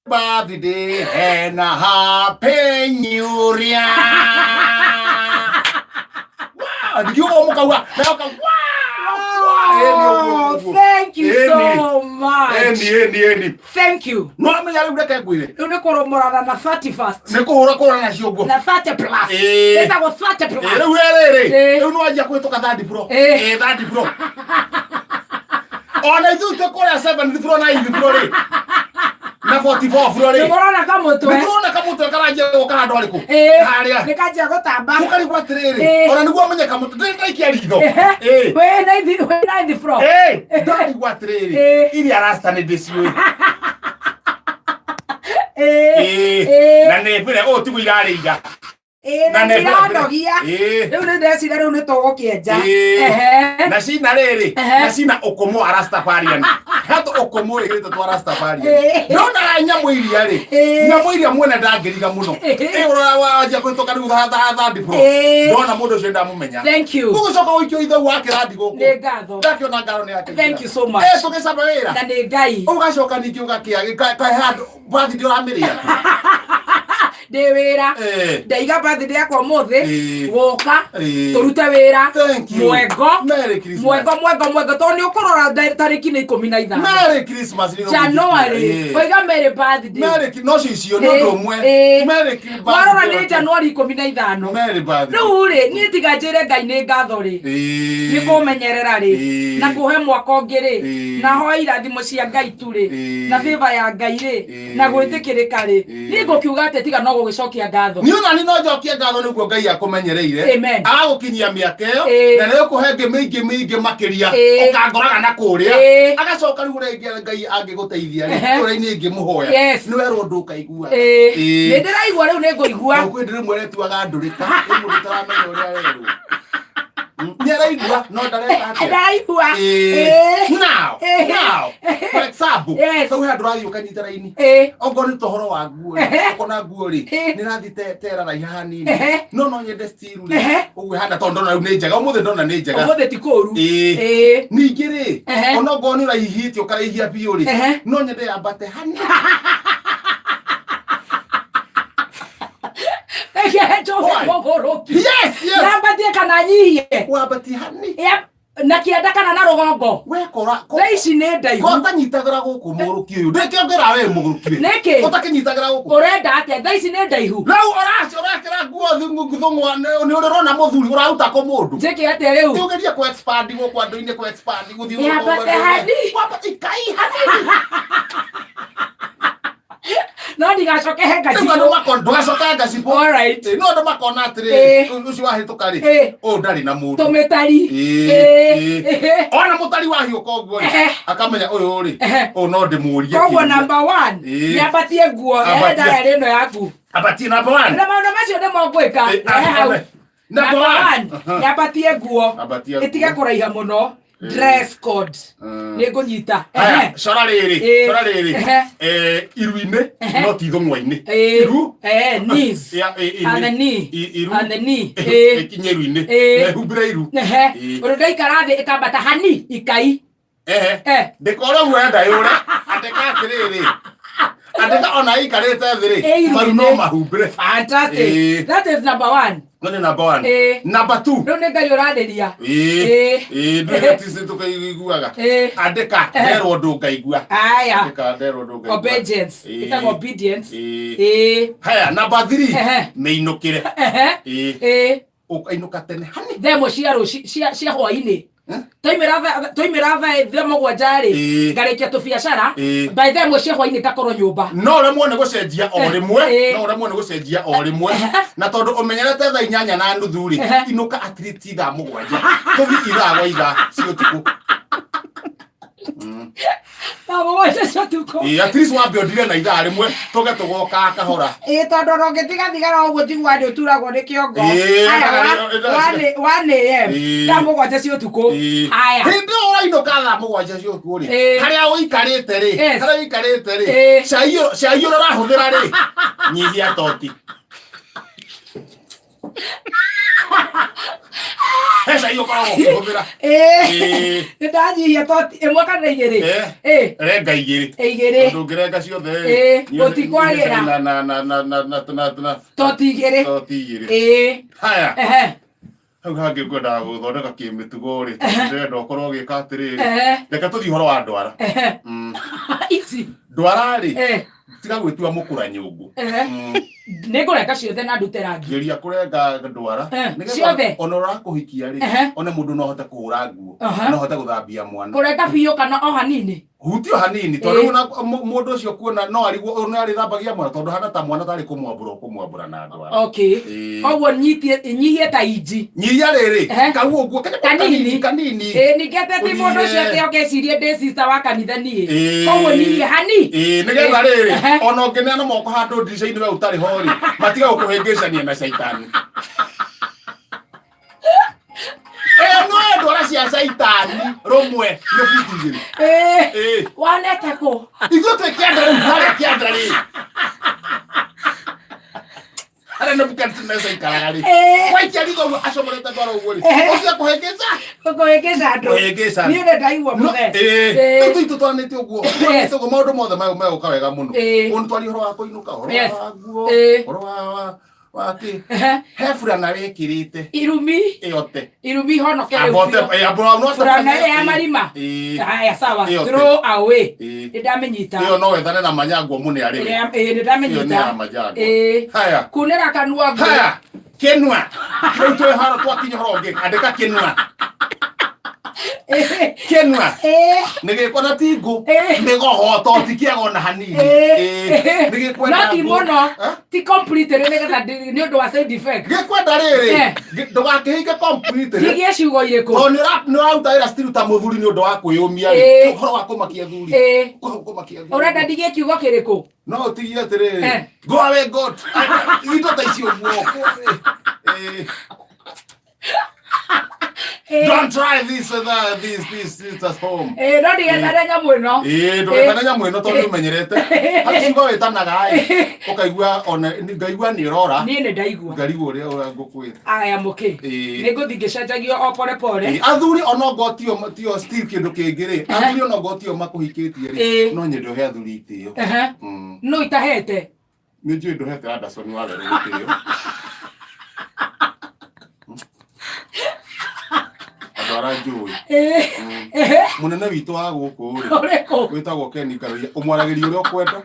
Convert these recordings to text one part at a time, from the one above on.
Birthday and a happy new year. Wow, ndikiuga mũkauga nayo ka Oh, thank you so much. Eni eni eni. Thank you. No amenya rĩu reke ngwĩre. Rĩu nĩ kũrũmũrana na 31st. Nĩ kũhũra kũhũra nacio ũguo. Na 30 plus. Ĩĩ. Ĩtagwo 30 plus. Ĩ, Rĩu rĩrĩ Ĩĩ. rĩu nĩ wanjia kũhĩtũka third floor. Ĩĩ. Ĩ, third floor. Ona ithuĩ twĩ kũrĩa seventh floor na eighth floor rĩ. Na 44 floor Nĩ rĩ. mũrona kamũtwe. Nĩ tũrona kamũtwe karanjia gũka handũ harĩkũ? Ĩĩ. Harĩa. Nĩ kanjia gũtamba. Tũkarigwo atĩrĩrĩ, Ĩĩ. ona nĩguo amenye kamũtwe, ndĩrĩ ndaikia ritho. Ĩĩ. Wĩ ninth, wĩ ninth floor. Ĩĩ, ndarigwo atĩrĩrĩ, Ĩĩ. iria rasta nĩ ndĩciũĩ. Ĩĩ. Ĩĩ. Ĩĩ. Na nĩ ngwĩre ũũ tiguo irarĩ ira. Ĩĩ, na Na nĩ ndiranogia. Ĩĩ. Rĩu nĩ ndeciria rĩu nĩ tũgũkĩenja. Ĩĩ. Ehe. Na cina rĩrĩ, Ehe. na cina ũkũmũ wa Rastafarian. Hatũ ũkũmũ ĩgĩrĩtwo twa Rastafarian. Ĩĩ. Ndona nyamũ iria rĩ, Ĩĩ. nyamũ iria mwene ndangĩriga mũno. Ĩĩ. Ĩĩ ũrora wanjia kũhĩtũka rĩu tha tha third floor. Ĩĩ. Ndona mũndũ ũcio ndamũmenya. Thank you. Ũgũcoka ũikio ithe wa kĩrathi gũkũ. Nĩ ngatho. Ndakĩona ngaro nĩ yake. Thank you so much. Eh, tũgĩcaba wĩra. Na nĩ Ngai. Ũgacoka ningĩ ũgakĩa kaĩ handũ bathi ndũramĩrĩa. Ndĩ wĩra. Eh. Ndaiga birthday yakwa ũmũthĩ. Ĩĩ. Gũka. Ĩĩ. Tũrute wĩra. Thank you. Mwengo. Merry Christmas. Mwengo mwengo mwengo tondũ nĩ ũkũrora tarĩki nĩ 15. Merry Christmas nĩ January. Ĩĩ. Oiga Merry birthday. Merry no cicio nĩ ũndũ ũmwe. Ĩĩ. Merry Christmas. Warora nĩ January 15. Merry birthday. Rĩu rĩ, niĩ tiga njĩre Ngai nĩ ngatho rĩ. Ĩĩ. Nĩ kũmenyerera rĩ. Ĩĩ. Na kũhe mwaka ũngĩ rĩ. Ĩĩ. Na hoe irathimo cia Ngai tu rĩ. Ĩĩ. Na favor ya Ngai rĩ. Ĩĩ. Na gwĩtĩkĩrĩka rĩ. Ĩĩ. Niĩ ngũkiuga atĩ tiga no gũgĩcokia ngatho. Niĩ ona niĩ no njokie ngatho nĩguo Ngai akũmenyereire. Amen. Agagũkinyia mĩaka ĩyo Ĩĩ. na nĩ ũkũhe ĩngĩ mĩingĩ mĩingĩ makĩria. Ĩĩ. Ũkangoraga na kũrĩa. Ĩĩ. Agacoka rĩu ũrĩa ingĩ Ngai angĩgũteithia rĩ. Ehe. Ũrĩa niĩ ingĩmũhoya. Yes. Nĩ werwo ũndũ ũkaigua. Ĩĩ. Ĩĩ. Nĩ ndĩraigua rĩu nĩ ngũigua. Kwĩ ndĩrĩ mweretu agandũrĩka. Kwĩ mũndũ ũtaramenya ũrĩa arerwo. Nĩ araigua no ndareka atĩa. Ndaraigua. Ĩĩ. Ĩĩ. Now, Ĩĩ. now, for example, Yes. hau he handũ ũrathiĩ ũkanyita raini. Ĩĩ. Okorwo nĩ tohoro wa nguo rĩ, Ehe. ũkona nguo rĩ, Ĩĩ. nĩ rathiĩ tera raiha hanini. Ehe. No no nyende still rĩ, Ehe. ũguo ĩhana tondũ ndona rĩu nĩ njega, ũmũthĩ ndona nĩ njega. Ũmũthĩ ti kũũru. Ĩĩ. Ĩĩ. Ningĩ rĩ, Ehe. ona okorwo nĩ ũraihĩtie ũkaraihia biũ rĩ, Ehe. no nyende yambate hanini. Reke njoke Why? mũgũrũki. Yes, yes. Yambatie kana nyihie. Wambatie hanini. Na kĩanda kana na rũgongo. Wekora Thaa ici nĩ ndaihu. kotanyitagĩra gũkũ mũgũrũki ũyũ ndĩkĩongera we mũgũrũki rĩ Nĩkĩ? ũtakĩnyitagĩra gũkũ Ũrenda atĩa? Thaa ici nĩ ndaihu. rĩu ũraci ũrekĩra nguo thũng'wa nĩ ũrĩ ũrona mũthuri ũraruta kũ mũndũ Njĩke atĩa rĩu? Ti ũgerie kũ expand gũkũ andũ-inĩ kũ expand gũthiĩ Yambate hani. Wamba- ikai hanini No ndigacoke he Rĩu andũ ngacibũ. makona ndũgacoke ngacibũ All right. Ĩ, no andũ makona atĩrĩrĩ Ĩ. ũcio wahĩtũka rĩ Ĩ. ũyũ ndarĩ na mũndũ Tũmĩtari. Ĩ, Ĩ. ĩ. Ona mũtari wahiũka ũguo rĩ Ehe. akamenya ũyũ rĩ Ehe. ũyũ no ndĩmũrie Koguo kĩũria. number one, Ĩ. nĩambatie nguo. Ambatie. Enda yarĩ ĩno yaku. Abatie number one Na maũndũ macio nĩmo ngwĩka. Ĩ, Rehe hau. Number Number one. one, nĩambatie nguo. Ambatie Ĩtige nguo. kũraiha mũno. Dress code. Nĩ ngũnyita. Haya, Ehe. cora rĩrĩ Ĩ. cora rĩrĩ Ehe. Eh, iru-inĩ Ehe. no ti thũng'wa-inĩ Ĩ. iru Eh, knees. Ya, ĩ, inĩ. And the knee. Iru And the knee. Ĩ. ĩkinye iru-inĩ Ĩ. Na ĩhumbĩre iru Ehe. Ĩ. Ũrĩa ndaikara thĩ ĩkambata hani ikai. Ehe. Eh. Ndĩkore ũguo enda yũre andĩka atĩrĩrĩ andĩka ona ĩikarĩte thĩ Ĩ, rĩ iru-inĩ. maru no mahumbĩre Fantastic. Ĩ. That is number one. No nĩ number one Ĩ. Number two. Rĩu nĩ Ngai ũrarĩria. Ĩ. Ĩ. Ĩ, ndũrĩ tici tũkaiguaga Ĩ. andĩka Ehe. nderwo ũndũ ngaigua Aya. andĩka nderwo ũndũ ngaigua Obedience. Ĩ. Ĩtagwo obedience. Ĩ. Ĩ. Haya number 3 Ehe. mĩinũkĩre Ehe. Ĩ. Ĩ. Ũkainũka tene hani Thaa ĩmwe cia rũci cia cia hwainĩ. Eh? Twaimĩra twaimĩra thaa 7 rĩ, Ĩ. ngarĩkia tũbiacara, Ĩ. by thaa 1 cia hwainĩ ngakorwo nyũmba. No ũremwo nĩ gũcenjia o rĩmwe. Ĩ. No ũremwo nĩ gũcenjia o rĩmwe na tondũ ũmenyerete thaa 8:30 rĩ, Ehe. inũka at least thaa 7 tũthiĩ ithaa gwa ithaa cia ũtukũ. Thaa 7 cia ũtukũ. Ĩ, at least wambe ũndire na ithaa rĩmwe tũge tũgoka kahora. Ĩ, tondũ ona ũngĩtiga thigara ũguo njiguaga nĩ ũturagwo nĩ kĩongo. Ĩ, Haya, 1 a.m. Ĩ. Thaa 7 cia ũtukũ. Ĩ. Haya. Hĩndĩ ĩyo ũrainũka thaa 7 cia ũtukũ rĩ, Ĩ. harĩa ũikarĩte rĩ, Yes. harĩa ũikarĩte rĩ, Ĩ. cai cai ũrĩa ũrahũthĩra rĩ, nyihia toti. Mbeca iria ũkoragwo ũkĩhũthĩra. Ĩĩ. Nĩ ndanyihia toti ĩmwe kana igĩrĩ. Eh. Ĩĩ. Renga igĩrĩ. Igĩrĩ. Tondũ ũngĩrenga ciothe Ĩĩ, gũtikwagĩra. na na na na na na na na Toti igĩrĩ. toti igĩrĩ. Ĩĩ. Haya. Ehe. Hau hangĩ ngwendaga gũthondeka kĩmĩtugo rĩ, ndĩrenda ũkorwo ũgĩka atĩrĩrĩ. Ehe. Reke tũthiĩ ũhoro wa ndwara. Ehe. Ici. Ndwara rĩ, Eh. tiga gwĩtua mũkũra nyũngũ. Ehe. Nĩ ngũrenga ciothe na ndute rangi. Geria kũrenga ndwara. Eh, Nĩgetha ciothe. Ona ũrakũhikia rĩ, Ehe. one mũndũ no ahote kũhũra nguo, Aha. no ahote gũthambia mwana. Kũrenga biũ kana o hanini. Hutio hanini tondũ Ĩĩ. rĩu ona mũndũ ũcio kuona no arigwo ũyũ nĩ arĩthambagia mwana tondũ hana ta mwana tarĩ kũmwambũra ũkũmwambũra na ndwara. Okay. Ĩĩ. Koguo nyitie nyihie ta inji. Nyihia rĩrĩ Ehe. kau ũguo Kanini. kanini. Ĩĩ ningĩ atĩ ti mũndũ ũcio Ũnyihie. atĩ oke ecirie ndĩ sister wa kanitha niĩ. Ĩĩ. Koguo nyihie hani. Ĩĩ nĩgetha rĩrĩ Ehe. ona ũngĩneana moko handũ ndirica-inĩ we ũtarĩ ho rĩ matiga gũkũhĩngĩcania na caitani. Ĩyo no ndwara cia caitani rũmwe nĩ buti igĩrĩ. Ĩĩ. Ĩĩ. Wanete kũ? Ithuĩ twĩ kĩanda rĩu harĩa kĩanda rĩ. Harĩa Nebukadneza aikaraga rĩ. Ĩĩ. Waikia ritho ũguo acomorete ndwara ũguo rĩ. Ehe. Ũcio kũhĩngĩca. Kũhĩngĩca andũ. Kũhĩngĩca andũ. Niĩ nĩ ndaigua No, mũthee. ĩĩ. Ĩĩ. Rĩu tũitũ twanĩte ũguo. Twanĩte ũguo maũndũ mothe megũka wega mũno. Ĩĩ. Ũũ nĩ twaria ũhoro wa kũinũka, ũhoro Yes. wa nguo, Ĩĩ. ũhoro wa wa kĩ. Ehe. He burana wĩkĩrĩte Irumi. ĩyote. Irumi honoke rĩu Ambote, biũ. ĩĩ, ambora no Burana ĩrĩa ya marima. Ĩĩ. Haya sawa. Ĩyo te. Throw away. Ĩĩ. Nĩ ndamĩnyita. Ĩyo no wethane na manyangwo mũne arĩwe. Ĩrĩa- ĩĩ, nĩ Ĩyo nĩ ya ndamĩnyita. majangwa. Ĩĩ. Haya. Kunĩra kanua ngũ. Haya. Kĩnua. Rĩu twĩ haro twakinya ũhoro ũngĩ. Andĩka kĩnua. Ĩĩ. Kĩnua. Ĩĩ. Nĩ gĩkwa na ti ngũ. Ĩĩ. Nĩ gohoto ti kĩaga ona hanini. Ĩĩ. Ĩĩ. Nĩ gĩkwenda No ti ngũ. mũno. Eh? Ti complete rĩ nĩgetha nĩ ũndũ wa side effect. Gĩkwenda rĩrĩ. Eh. Ndũgakĩhinge complete rĩ. Ndigie ciugo irĩkũ? Tondũ nĩ ũraruta wĩra still ta mũthuri nĩ ũndũ wa kwĩyũmia rĩ. Ĩĩ. Ũhoro wa kũmakia thuri. Ĩĩ. Ũhoro wa kũmakia thuri. Ũrenda ndigie kiugo kĩrĩkũ? No ũtigie atĩrĩrĩ. Eh. Go away God. Indo ta icio ũguo. Go away. Ĩĩ. Ĩĩ. Don't try this this this this at home. Ĩĩ, no ndigethane nyamũ ĩno. Ĩĩ ndũgetane nyamũ ĩno tondũ nĩũmenyerete. Harĩ ciugo wĩtanaga ĩ ũkaigua ona ngaigua nĩ ũrora Niĩ nĩ ndaigua. ngarigwo ũrĩa ũrĩa ngũkwĩra. Aya mũkĩ. Ĩĩ. Nĩ ngũthiĩ ngĩcenjagio o pore pore. Ĩĩ, athuri onongo tio tio still kĩndũ kĩngĩ rĩ athuri onongo tio makũhikĩtie rĩ Ĩĩ. no nyende ũhe athuri itĩo. Ehe. No itahete. Nĩ njũĩ ndũhete Anderson wa werũ gĩtĩo. Andũ arĩa njũĩ. Ĩĩ. Ehe. Mũnene witũ wa gũkũ rĩ Ũrĩkũ? wĩtagwo Ken Ngaruiya ũmwaragĩria ũrĩa ũkwenda.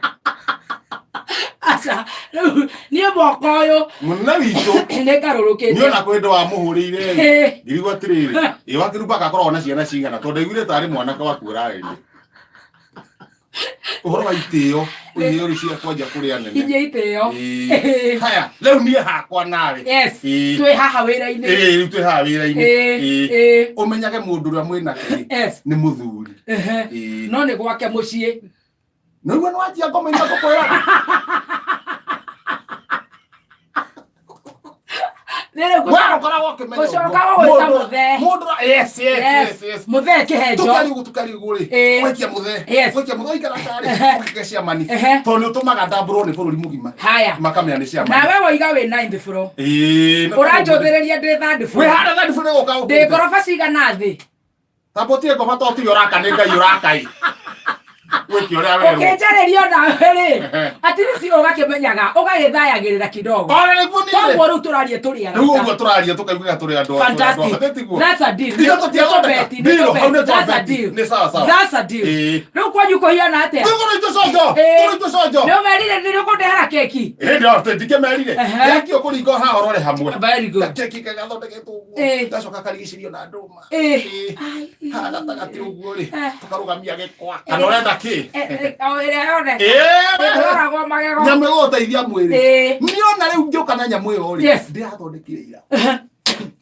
Aca. Rĩu niĩ mwaka ũyũ Mũnene witũ nĩ nĩ ngarũrũkĩte. ona kwĩ ndũ wamũhũrĩire Ĩĩ. ngĩrigwo atĩrĩrĩ ĩ wakĩrumba agakoragwo na ciana cigana tondũ ndaiguire tarĩ mwanake waku ũrarĩria ũhoro wa itĩo ũiheo rĩ cia kwanja kũrĩ anene Inyie itĩo. Ĩĩ. Haya rĩu niĩ hakwa nawe Yes. Ĩĩ. Twĩ haha wĩra-inĩ. Ĩĩ, rĩu twĩ haha wĩra-inĩ Ĩĩ. Ĩĩ. Ĩĩ. ũmenyage mũndũ ũrĩa mwĩnake rĩ Yes. nĩ mũthuri Ehe. Ĩĩ. No nĩ gwake mũciĩ. nĩguo nĩ wanjia ngoma iria ngũkwĩraga Nĩ rĩu we ũkoragwo ũkĩmenya Gũcoka ũguo. gũgwĩta Mũndũ- mũthee. mũndũ yes yes yes yes Mũthee kĩhenjo. tukari ugu tukari ugu ri Ĩĩ. waikia muthe Yes. waikia muthe waikara tarĩ Ehe. ũkĩge ciamani Ehe. tondũ nĩ ũtũmaga ndambũrwo nĩ bũrũri mũgima Haya. makamenya nĩ ciamani Nawe woiga wĩ ninth floor. Ĩĩ, na- Ũranjũthĩrĩria ndĩ third wĩ floor. harĩa third floor nĩgũka Ndĩ ũkĩte. ngoroba cigana thĩ. Tamba ũtige ngoma to tiwe ũraka nĩ Ngai ũraka ĩ wĩke ũrĩa werwo Ũkĩnjarĩria onawe rĩ. Ehe. At least ũgakĩmenyaga ũgagĩthayagĩrĩra kidogo. ona nĩguo niĩ Koguo rĩu tũraria tũrĩ rĩu ũguo arata. tũraria tũkaiguaga tũrĩ andũ Fantastic. tiguo That's a deal. Ithuĩ tũtiathondeka. Nĩ tũbeti, nĩ Deal, hau nĩ tũbeti. That's a twabeti. deal. Nĩ sawa sawa. That's a deal. Ĩĩ. Rĩu kwanyu kũhiana atĩa? Rĩu tũrĩ ithuĩ conjo Ĩĩ. tũrĩ ithuĩ conjo Nĩ ũmerire nĩ ũkũndehera keki? hĩndĩ ĩyo ndikĩmerire Ehe. keki ũkũringa haha ũrore hamwe Very good. keki gathondeketwo ũguo Ĩĩ. gacoka karigicĩrio na ndũma Ĩĩ. Ĩĩ. Ai. Haha gatagatĩ ũguo rĩ Eh. tũkarũgamia gĩkwa kana ũrenda kĩ Eh, eh, o ĩrĩa yoneka. Ĩĩ. Ĩroragwo magego. nyamũ ĩgũgũteithia mwĩrĩ Ĩĩ. niĩ ona rĩu ngĩũka na nyamũ ĩyo rĩ Yes. ndĩrathondekire ira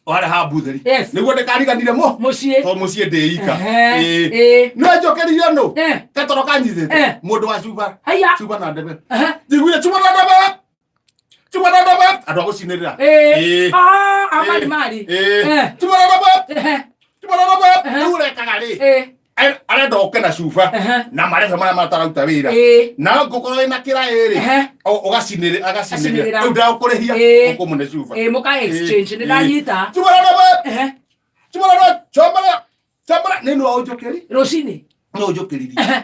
warĩ ha mbutheri Yes. nĩguo ndĩkariganire mo Mũciĩ. to mũciĩ ndĩika Ehe. Ĩĩ. nĩ njũkĩririo nũ Eh. gatoro kanyitĩte Eh. mũndũ wa cuba Haiya. cuba na ndebe Ehe. njiguire cuba na ndebe cuba na ndebe andũ a gũcinĩrĩra Ĩĩ. Ĩĩ. Ah, a mari mari. Ĩĩ. Eh. cuba na ndebe Ehe. cuba na ndebe Ehe. rĩu ũrekaga rĩ Ĩĩ. Arenda ũke na cuba Ehe. na marebe marĩa matarauta wĩra Ĩĩ. na ngũkorwo wĩna kĩraĩ rĩ Ehe. ũgacinĩrĩra Acinĩrĩra. rĩu ndagũkũrĩhia Ĩĩ. ũkũmũne cuba Ĩĩ, mũka exchange. Nĩ ndanyita. cuba na ndebe Ehe. Chimara chomara chomara nĩ no ũnjũkĩri Rũcinĩ. no ũnjũkĩririe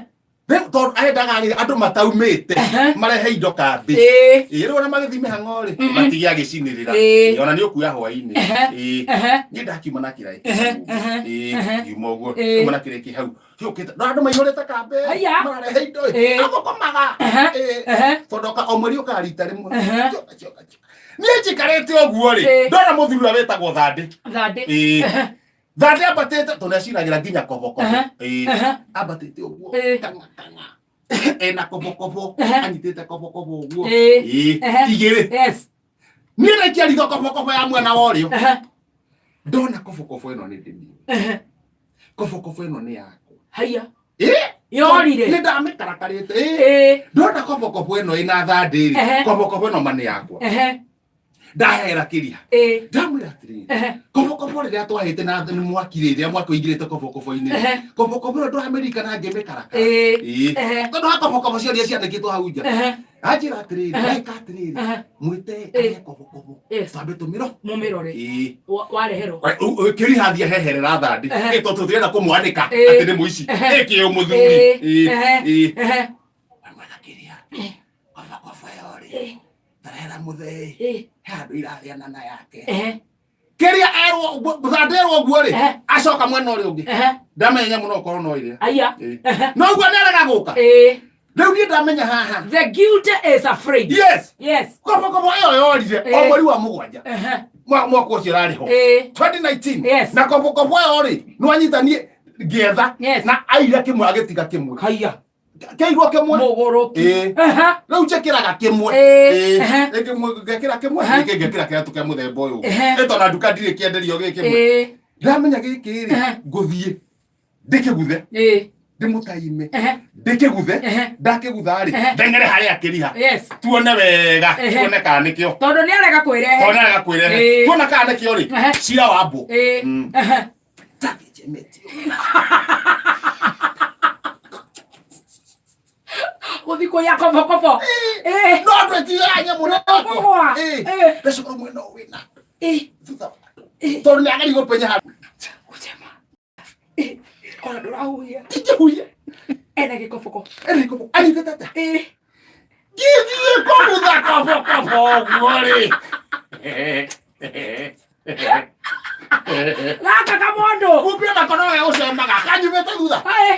rĩu tondũ aendaga rĩ andũ mataumĩte Ehe. marehe indo kambĩ Ĩĩ. ĩĩ rĩu ona magĩthiĩ mĩhang'o rĩ Mhm. matige agĩcinĩrĩra Ĩĩ. Ĩĩ, ona nĩ ũkuoya hwaĩ-inĩ Ehe. Ĩĩ. Ehe. Niĩ ndakiuma na kĩraĩ Ehe, ehe, ehe. ĩĩ ngiuma ũguo Ĩĩ. kiuma na kĩraĩ kĩ hau gĩũkĩte no andũ maihũrĩte kambĩ Haiya. mararehe indo Ĩĩ. ĩ athũkũmaga Ehe. Ĩĩ. Ehe. Tondũ o mweri ũkaga rita rĩmwe. Ehe. Coka, coka, coka. Niĩ njikarĩte ũguo rĩ Ĩĩ. ndona mũthuri ũrĩa wĩtagwo thandĩ. Thandĩ. Ĩĩ. Ehe. Thandĩ ambatĩte tondũ nĩacinagĩra nginya kobokobo. Ehe. Ĩĩ. Ehe. Ambatĩte ũguo Ĩĩ. kang'a kang'a ena kobokobo Ehe. anyitĩte kobokobo ũguo. Ĩĩ. Ĩĩ. Ehe. Igĩrĩ. Yes. Niĩ ndaikia ritho kobokobo ya mwena wa ũrĩo Ehe. ndona kobokobo ĩno nĩ ndĩmĩũĩ. Ehe. Kobokobo ĩno nĩ yakwa. Haiya. Ĩĩ. Yorire. Nĩ ndamĩkarakarĩte. Ĩĩ. Ĩĩ. Ndona kobokobo ĩno ĩna thandĩ rĩ Ehe. kobokobo ĩno ma nĩ yakwa. Ehe. Ndahera kĩria Ĩĩ. ndamwĩra atĩrĩrĩ Ehe. kobokobo rĩrĩa twahĩte na nĩ mwaki rĩ rĩrĩa mwaki ũingĩrĩte kobokobo-inĩ Ehe. kobokobo ĩno ndũramĩririkana ngĩmĩkarakara. Ĩĩ. Ĩĩ. Ehe. Tondũ ha kobokobo ciothe ciandĩkĩtwo hau nja Ehe. anjĩra atĩrĩrĩ Ehe. eka atĩrĩrĩ Ehe. mwĩte Ĩĩ. arĩe kobokobo Yes. twambe tũmĩro. Mũmĩrore. Ĩĩ. Wareherwo. Kĩriha thiĩ heherera thandĩ Ehe. ĩ tondũ tũtirenda kũmwanĩka Ĩĩ. atĩ nĩ mũici Ehe. ĩkĩ mũthuri. Ĩĩ. Ĩĩ. Ehe. Ĩĩ. Ehe. Wamwetha kĩrĩa Ĩĩ. kobokobo ĩyo rĩ Ĩĩ. tarera mũthee Ĩĩ. he handũ irarĩana na yake Ehe. kĩrĩa erwo thandĩ erwo ũguo rĩ Ehe. acoka mwena ũrĩa ũngĩ Ehe. ndamenya mũno okorwo no ĩrĩa. Aya. Ĩĩ. Ehe. No ũguo nĩarega gũka Ĩĩ. rĩu niĩ ndamenya haha. The guilty is afraid. Yes. Yes. Kobokobo ĩyo yorire Ĩĩ. o mweri wa mũgwanja Ehe. mwaka ũcio ũrarĩ ho Ĩĩ. 2019. Yes. Na kobokobo ĩyo rĩ nĩwanyita niĩ ngĩetha Yes. na aira kĩmwe agĩtiga kĩmwe Haiya. kĩairwo kĩmwe. Mũgũrũki. Ĩĩ. Ehe. Rĩu njĩkĩraga kĩmwe. Ĩĩ. Ĩĩ. Ehe. Rĩngĩ ngekĩra kĩmwe Ehe. rĩngĩ ngekĩra kĩratũ kĩa mũthemba ũyũ Ehe. ĩ tondũ nduka ndirĩ kĩenderio gĩ kĩmwe. Ĩĩ. Ndamenya gĩkĩ rĩ Ehe. ngũthiĩ ndĩkĩguthe Ĩĩ. ndĩmũtaime Ehe. ndĩkĩguthe Ehe. ndakĩgutha rĩ Ehe. ndeng'ere harĩa akĩriha Yes. tuone wega Ehe. tuone kana nĩkĩo Tondũ nĩ arega kwĩrehe. tondũ nĩarega kwĩrehe Ĩĩ. tuona kana nĩkĩo rĩ Ehe. cira wa mbũ. Ĩĩ. Ehe. Ndathiĩ njemete. Gũthiĩ kũiya kobokobo. Ĩĩ. No ndwĩtigĩra nyamũ nĩ Kũgũa. Ĩĩ. Ĩĩ. Ndacoka mwena ũyũ wĩna Ĩĩ. thutha wa andũ. Ĩĩ. Tondũ nĩageria gũpenya handũ. Gũcema. Ĩĩ. Ona ndũrahuhia. Ndingĩhuhia. Ena gĩkoboko. Ena gĩkoboko. Anyitĩte atĩa? Ĩĩ. Ngĩthiĩ kũgutha kobokobo ũguo rĩ. Gaka kamondo. Kumbe onako nowe gũcemaga kanyumĩte thutha. Ĩĩ.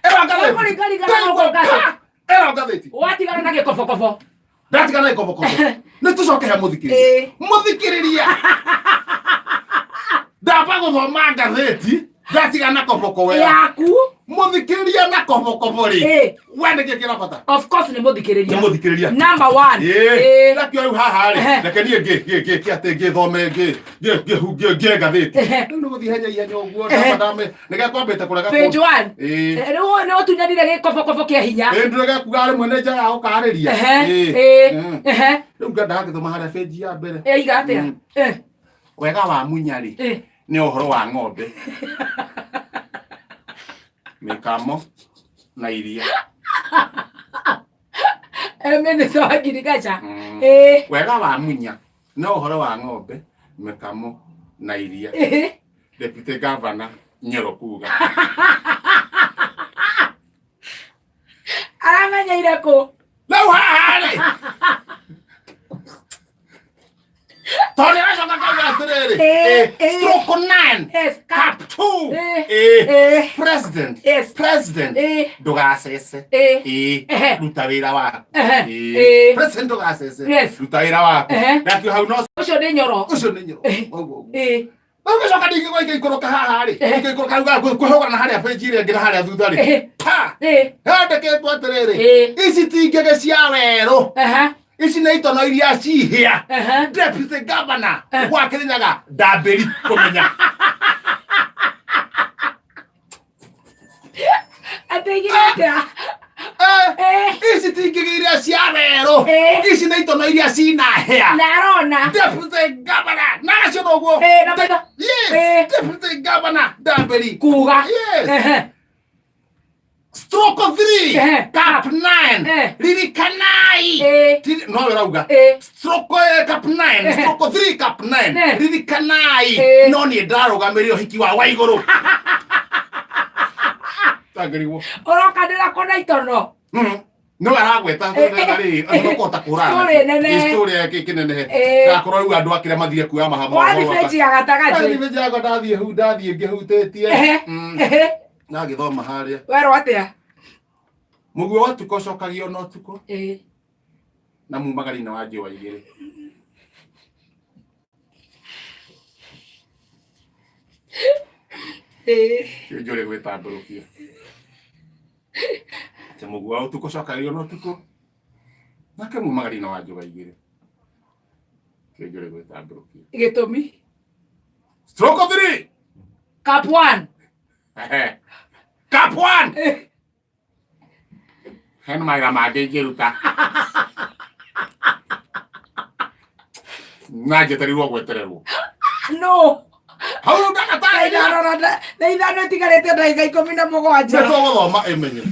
Ĩro ngathĩti. Ũkũringaringa na gũkũ ngathĩti. Ĩro ngathĩti. Watigana na gĩkobokobo. Ndatigana na gĩkobokobo. Nĩ tũcoke he mũthikĩrĩria. Ĩĩ. Mũthikĩrĩria. Ndamba gũthoma ngathĩti ndatigana na koboko wega. Yaku. Mũthikĩrĩria na kobokobo rĩ. Ĩĩ. We nĩkĩ kĩrabata? Of course nĩ mũthikĩrĩria. Nĩ mũthikĩrĩria. Number one. Ĩĩ. Ĩĩ. Ndakĩoya rĩu haha rĩ Ehe. reke niĩ ngĩ atĩ ngĩthome ngĩ ngathĩti. Ehe. Rĩu nĩ gũthiĩ ihenya ihenya ũguo Ehe. ndamba ndame nĩgekwambĩte kũrega Page one. Ĩĩ. Eh, Rĩu nĩ ũtunyanire gĩkobokobo kĩa hinya. Ĩĩ ndĩrega kuga rĩmwe nĩ njaga gũkarĩria. Ehe. Ĩĩ. Ĩĩ. Ehe. Rĩu ngenda ngĩthoma harĩa benji ya mbere. Ĩiga atĩa? Eh. Wega wa munya rĩ Ĩĩ. nĩ ũhoro wa ng'ombe mĩkamo na iria. Minister wa ngirigaca. Ĩĩ. Wega wa munya nĩ ũhoro wa ng'ombe mĩkamo na iria. Ĩĩ. Deputy Governor Nyoro kuga. Aramenyeire kũ? Rĩu haha rĩ tondũ nĩaracoka kauga atĩrĩrĩ Ĩĩ, ĩĩ. stroke 9 Yes. cap 2. Ĩĩ. Ĩĩ. Ĩĩ. President. Yes. President. Ĩĩ. Ndũgacece. Ĩĩ. Ĩĩ. Ehe. Ruta wĩra waku. Ehe. Ĩĩ. Ĩĩ. President ndũgacece. Yes. Ruta wĩra waku. Ehe. Ndakĩo hau no Ũcio nĩ Nyoro. ũcio nĩ Nyoro. Ĩĩ. Ũguo ũguo. Ĩĩ. Rĩu ngĩcoka ningĩ gwaikũrũka haha rĩ Ehe. ngĩikũrũka hau kwĩhũgana na harĩa benji ĩrĩa ĩngĩ na harĩa thutha rĩ Ehe. pa Ĩĩ. handĩkĩtwo atĩrĩrĩ Ĩĩ. ici ti ngĩgĩ cia werũ Ehe. ici nĩ itono iria cihĩa. Ehe. Deputy Governor Eh. wa Kirinyaga ndambĩri kũmenya. Atĩ igire atĩa? Eh, Ĩĩ. ici ti ngĩgĩ iria cia werũ Eh. ici nĩ itono iria cina hĩa. Na arona. Deputy Governor na acio noguo. Ĩĩ, na maitho. Yes. Eh. Deputy Governor ndambĩri Kuga. Yes. Ehe. Stroke 3 Ehe. cap 9. Eh. Ririkanai. No we rauga. Stroke cap 9, stroke 3 cap 9. Ririkanai. No niĩ ndarũgamĩrĩire ũhiki wa Waigũrũ. Tangĩrigwo. Ũrokanĩra kũna itono. No aragweta rĩ nĩkũhota kũrana. Story nene. Story yake kĩnenehe. Ndakorwo rĩu andũ akĩrĩa mathire kuoya mahamo. Wathiĩ benji ya gatagatĩ. Wathiĩ benji yakwa ndathiĩ hu ndathiĩ ngĩhutĩtie. Ndagĩthoma harĩa. Werwo atĩa? Mũguo wa ũtukũ ũcokagio na ũtukũ na mumagari-inĩ wa njũa igĩrĩ. Kĩnjũrĩ gwĩtambũrũkia. Atĩ mũguo wa ũtukũ ũcokagio na ũtukũ nake mumagari-inĩ wa njũa igĩrĩ. Kĩnjũrĩ gwĩtambũrũkia. Gĩtũmi. Stroke 3. Cup 1. Cup 1. Hena mawĩra mangĩ ingĩruta. Na njetereirwo gwetererwo. No. Hau ndagatarĩria. Ndarora thaa 5 itigarĩte ndagĩka 17. Nĩ tũgũthoma ĩmenye.